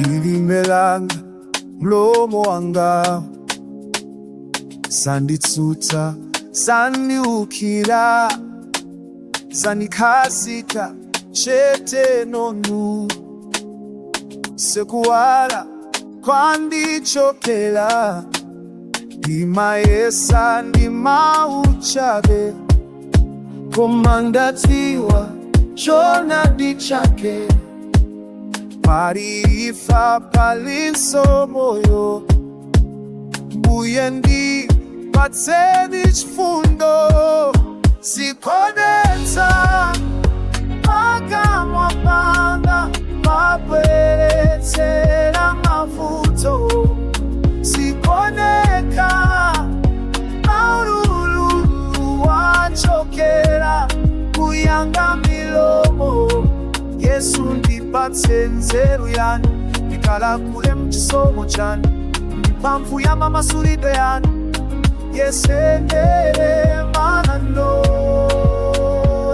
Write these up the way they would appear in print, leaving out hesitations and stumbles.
Lilime langa, mlomo wanga, sanditsutsa, sandiukira, sandikhazika chete nonu. Sekuwala kwandichokela, ndimayesa ndi mau chabe, Koma ndadziwa choonadi chake. Pali imfa palinso moyo. Mbuye, ndipatseni chifundo. Sikonetsa pakamwa panga pabweretsera mavuto, sikoneka maululu wachokera kuyanga milomo. Yesu, ndipatse nzeru yanu, ndikalakule mchisomo chanu, mphamvu ya mamasulidwe yanu. Yesendere manano,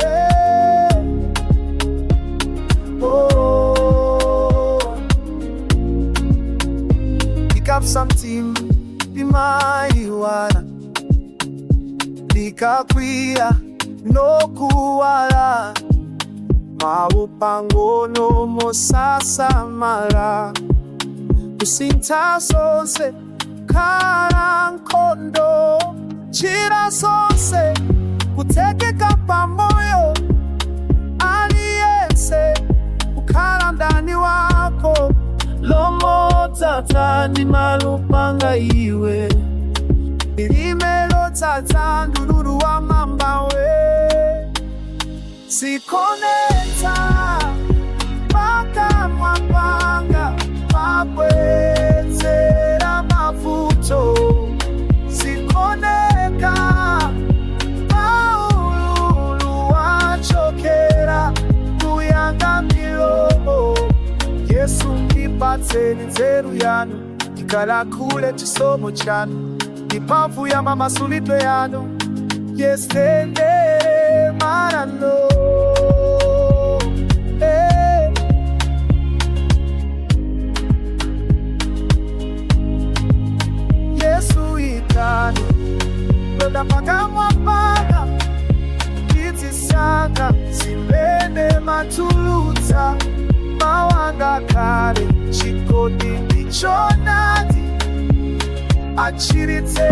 eh. Oh. Ndikapsa mtima ndimaiwala, ndikakwiya nokuwala, mau pang'ono mosasamala kusintha zonse, khala nkhondo, njira zonse kutekeka pamoyo, aliyense kukhala ndani wako. Lomo dzadza ndi malupanga iwe. Lilime lodzadza ndi ululu wa mambawe. Sikonetsa pakamwa panga pabwetsera mavuto, sikoneka maululu wachokera kuyanga milomo. Yesu, ndipatseni nzeru yanu, ndikalakule chisomo chanu, mphamvu ya mamasulidwe yanu. Yesendere marano, eh. Yesu, ikani londa pakamwa panga, ndizisaka zimene matulutsa mawanga kale chikondi ndichonadi achiritse.